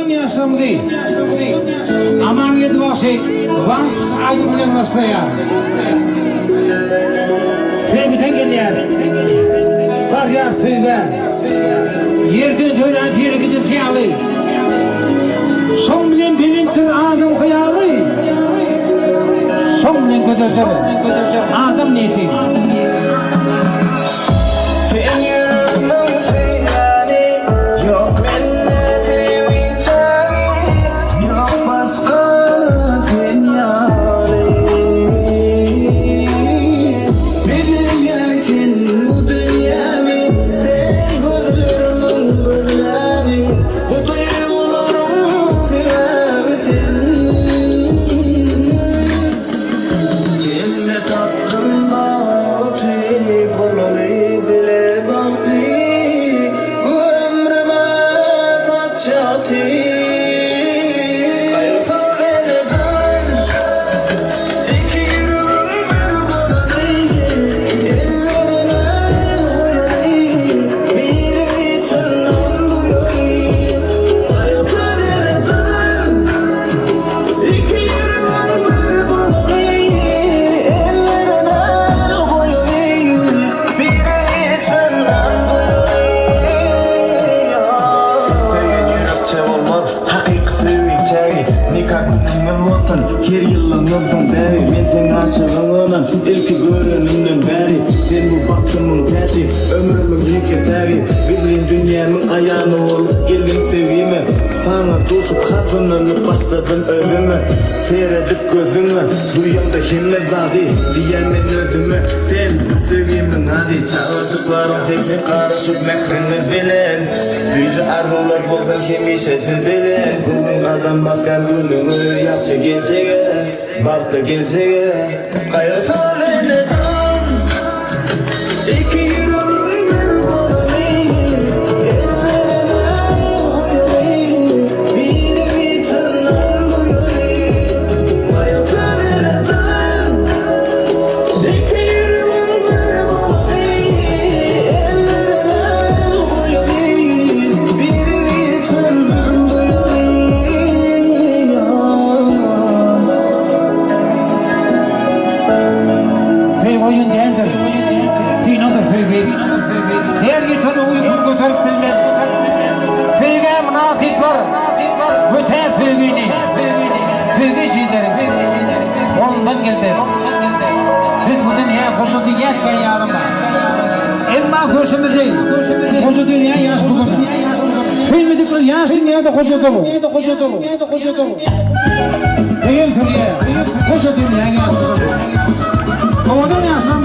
Owadan ýaşlarymyzy Amangeldi bagşy wals aýdymy bilen garşylaýar. Söýgüden gelýär, barýar söýgä. Ýerden dörän ýere gidişi ýaly. Şoň bilen belentdir adam hyýaly. Şoň bilen gözeldir adam niýeti. Sen ýüregimiň söýýäni, Ýok mende söýgiň çägi, Ýok başga sen ýaly. Bezeýäň sen bu dünýämi, Sen gözlerimiň gözläni, Bu duýgularyň sebäbi sen. Sende tapdym bagty, Bolaly bile bagtly, Bu ömrüme saç ýagty. Gaýgysyz ene jan, Iki ýüregiň bir bolany, Ellerime el goýaly, Biri çyndan duýaly. Gaýgysyz ene jan. Iki ýüregiň bir bolaly, Ellerine el goýaly, Biregi çyndan duýaly. Söýen ýürekçe bolmaz, hakyky söýgiň çägi, Nika günüňiz bolsun, her ýylyňyzyň bäri, Men seň aşygyň ynan, ilki görenimden bäri, Sen bu bagtymyň täji, ömrümiň ýeke-tägi, Gizlin dünýämiň aýany bolup geldiň söýgime. Saňa duşup has ynanyp başladym özüme Seredip gözüňe duýamda hemme zady Diýýän men özüme sen bu söýgimiň ady Çagajyklaryň sesi garyşyp mähriňiz bilen Süýji arzuwlar bolsun hemişe siz bilen Bu gün gadam basýan günüňiz ýagty geljege Bagtly geljege Gaýgysyz ene jan Iki ýüregiň bir bolaly Ellerine el goýaly Biregi çyndan duýaly Gaýgysyz ene jan Iki ýüregiň bir bolaly Ellerine el goýaly Biregi çyndan duýaly Söýgi oýun däldir, synadyr söýgi. Her ýiteni uýgur göterip bilmez. Söýgä mynasyplar götär söýgini. Söýgi ejiziň golundan gelmez. Biz bu dünýä hoşa diýýäs-ä ýaryma. Emma köşümizi hoşa dünýä ýaş bu gün. Söýmedikler ýaş dünýäde hoşadyr. Söýen sürýär, hoşa dünýä ýaşdyr. Owadan ýaşlar.